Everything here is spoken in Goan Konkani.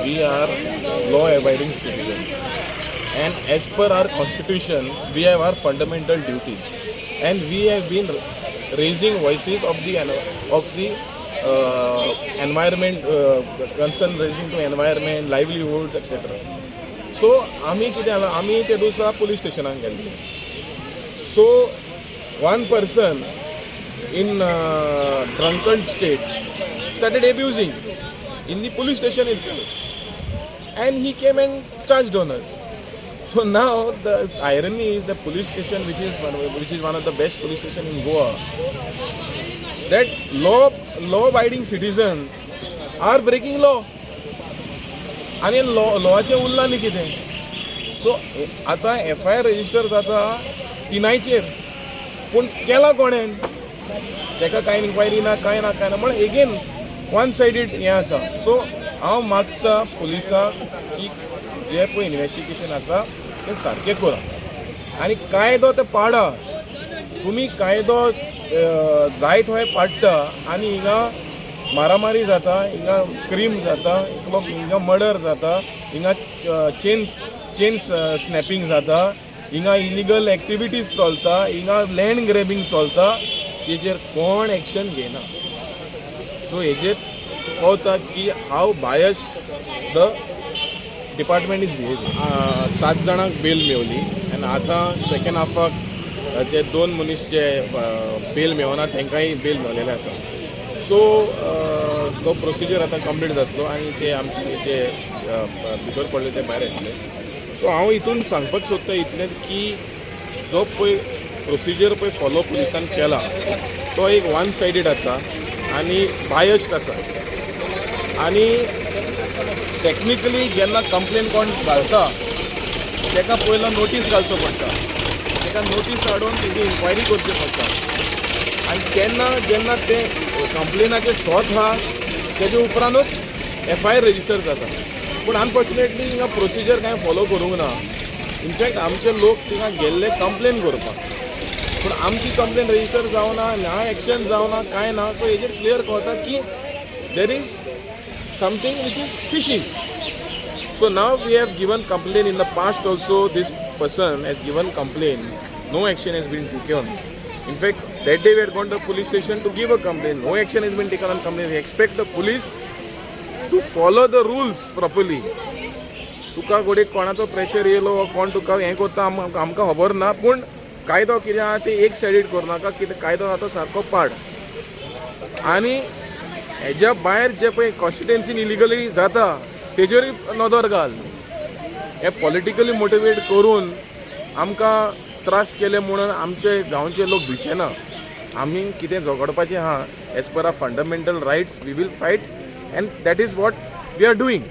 We are law abiding citizen and as per our constitution we have our fundamental duties and we have been raising voices of the environment, concern raising to environment, livelihoods, etc. So आमी कितें जालां, आमी ते दिसा पुलीस स्टेशनाक गेल्ले. So one person in drunken state started abusing in the police station itself and he came and charged on us. So now the irony is the police station, which is one of the best police station in Goa, that law abiding citizens are breaking law. आनी लॉ लॉचें उरलां न्ही कितें. सो आतां एफआयआर रजिस्टर जाता तिनायचेर, पूण केला कोणेन तेका कांय इन्क्वायरी ना, कांय ना, कांय ना. म्हण एगेन वन सायडीड हें आसा. सो हांव मागता पुलिसाक की जे पळय इन्वेस्टिगेशन आसा तें सारकें करा आनी कायदो ते पाडा. तुमी कायदो जाय थंय पाडटा आनी हिंगा मारामारी जाता, हिंगा क्रायम जाता, एकलो हिंगा मर्डर जाता, हिंगा चेन स्नॅपिंग जाता, हिंगा इलिगल एक्टिविटीज चलता, हिंगा लँड ग्रेबिंग चलता, तेजेर कोण एक्शन घेयना. सो हेजेर कळटा की how biased the department is behaving. सात जाणांक बेल मेवली आनी आतां सेकंड हाफाक जे दोन मनीस जे बेल मेवना, तांकांय बेल मेवलेले आसा. सो तो प्रोसिजर आतां कंप्लीट जातलो आनी ते आमचे जे भितर पडले ते भायर येतले. सो हांव हितून सांगपाक सोदता इतलें की जो पळय प्रोसिजर पळय फॉलो पुलिसान केला, तो एक वन सायडीड आसा आनी बायस्ड आसा. आनी टॅक्निकली जेन्ना कंप्लेन कोण घालता, ताका पयलो नोटीस घालचो पडटा. ताका नोटीस हाडून तेजी इन्क्वायरी करची पडटा आनी तेन्ना जेन्ना ते कंप्लेनाचें सत आहा, तेजे उपरांतूच एफआयआर रजिस्टर जाता. पूण अनफॉर्च्युनेटली हिंगा प्रोसिजर कांय फॉलो करूंक ना. इनफॅक्ट आमचे लोक थिंगा गेल्ले कंप्लेन करपाक, पूण आमची कंप्लेन रजिस्टर जावना ना, एक्शन जावना, कांय ना. सो हेजेर क्लियर कळटा की there is something which is fishy. So now we have given complaint in the past also. This person has given complaint. No action has been taken. In fact, that day we had gone to the police station to give a complaint. No action has been taken on complaint. We expect the police to follow the rules properly. तुका घडये कोणाचो प्रेशर येयलो, कोण तुका हें करता, आमकां खबर ना, पूण कायदो कितें आहा ते एक सायडीड करनाका. कितें कायदो आहा तो सारको पाड आनी हेज्या भायर जे पळय कॉन्स्टिट्युएन्सीन इलिगली जाता, तेजेरूय नदर घाल. हे पॉलिटिकली मोटिवेट करून आमकां त्रास केले म्हणून आमचे गांवचे लोक भिचे ना. आमी कितें झगडपाचें आहा, as per our fundamental rights we will fight and that is what we are doing.